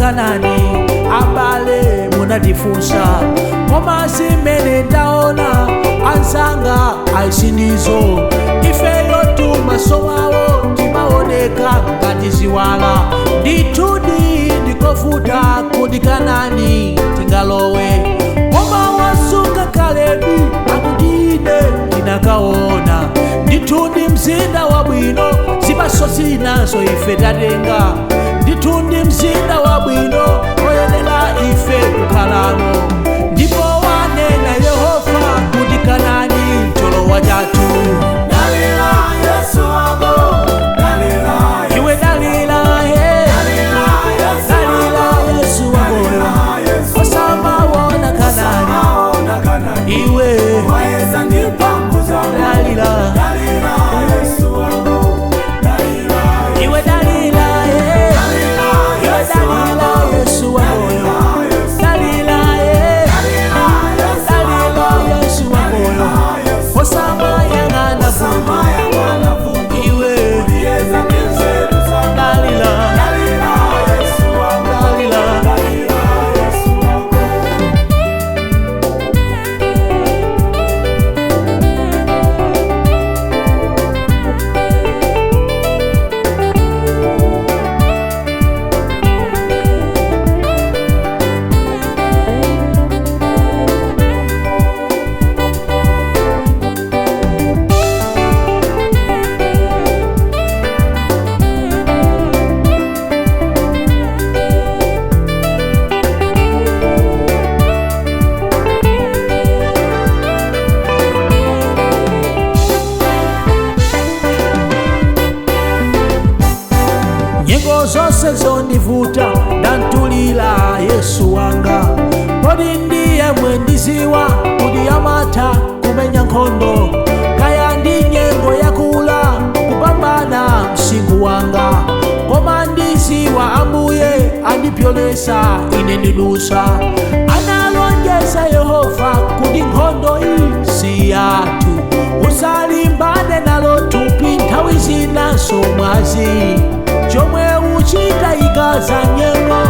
Kanani abale munatifunsa koma zimene ndaona anzanga ayisindizo ifeyo tumaso wawo timaoneka ngati ziwala ndithudi ndikovuta kuti Kanani tingalowe koma wasunga Kalebi akuti ine ndinakaona ndithudi mzinda wabwino zipaso zinazo ife tatenga ndithudi mzinda wabwino oyenera ife kukhalamo ndipo wanena Yehova kuti Kanani cholowa chathu. Dalila Yesu wako, dalila Iwe dalila he, Dalila Yesu dalila Yesu wako, Yesu osamaona Kanani maona Kanani iwe waweza ndipangu zangu. Dalila Dalila Yesu wako, dalila iwe dalila he, Dalila iwe Yesu dalila wako, Yesu wako, Yesu dalila he, Dalila Yesu dalila Yesu wako, Yesu osamayang'ana Samaya mwana vuto iwe Yeza ndizeru zangu. dalila Dalila Yesu wako, dalila. dalila Yesu wako. Nyengo zonse zondivuta ndantulira Yesu wanga kodi ndiye mwendiziwa kuti amatha kumenya nkhondo kaya ndi nyengo yakula kupambana msinkhu wanga koma ndiziwa Ambuye andipyolesa ine ndidusa analonjeza Yehova kuti nkhondo iyi si yathu usalimbane nalo thupi nthawi zinaso mwazi chomwe uchita ikaza nyengo.